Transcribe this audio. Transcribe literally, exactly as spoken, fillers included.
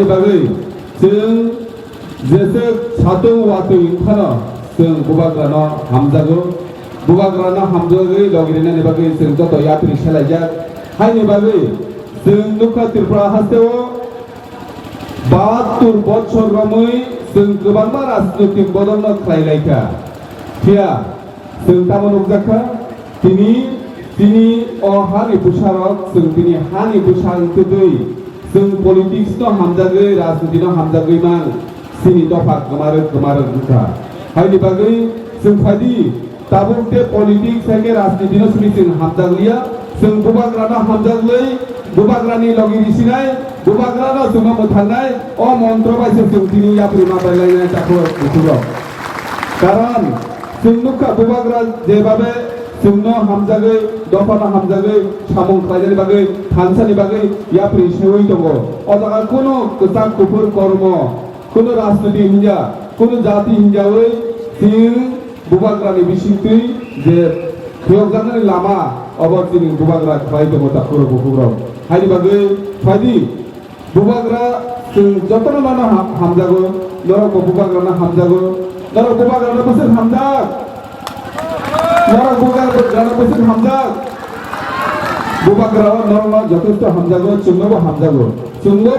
Bagwi chwng jeswk satung watwi wngphano chwng bubagrano hamjago. Bubagrano hamjagwi logirinani bagwi chwng joto yapri selaijak. Haini bagwi chwng nukha Tripura hasteo bahattur bochor romwi chwng kwbangma rajnoitik bodolno khlai laikha. Phiya chwng tamo nukjakha, tini, tini o hani bwsarok, chwng tini hani bwsa wngtwi, chwng politics no hamjagwi, rajniti no hamjagwi man, chini dopha kwmarok, kwmarok wngkha. Haini bagwi chwng phaidi, tabuk tei politics hai khe rajniti no simi chwng hamjakliya, chwng bubagra no hamjaklwi, bubagra ni logi risinai, bubagra no chwngno mwthangnai, o montro bai se chwng tini yapri ma bai lainai takhuk bukhuk rok. Karon, chwng nukha bubagra jebabe chwngno hamjagwi, dophano hamjagwi, samung khlainani bagwi, thansani bagwi yapri seui tongo. O jaga kunu kwchak kuphur kormo, kunu rajniti hinja, kunu jati hinjawi chwng bubagrani bisingtwi je phiyokjaknani lama, obo chini bubagra khlai tongo takhuk rok bukhuk rok. Haini bagwi phaidi, bubagra chwng jotono mano ha-, hamjago, norokbo bubagrano hamjago, norok bubagrano bwswk hamjak, norok bubagrano bwswk hamjak, bubagrao norokno jotosto hamjago, chwngnobo hamjago, chwngbo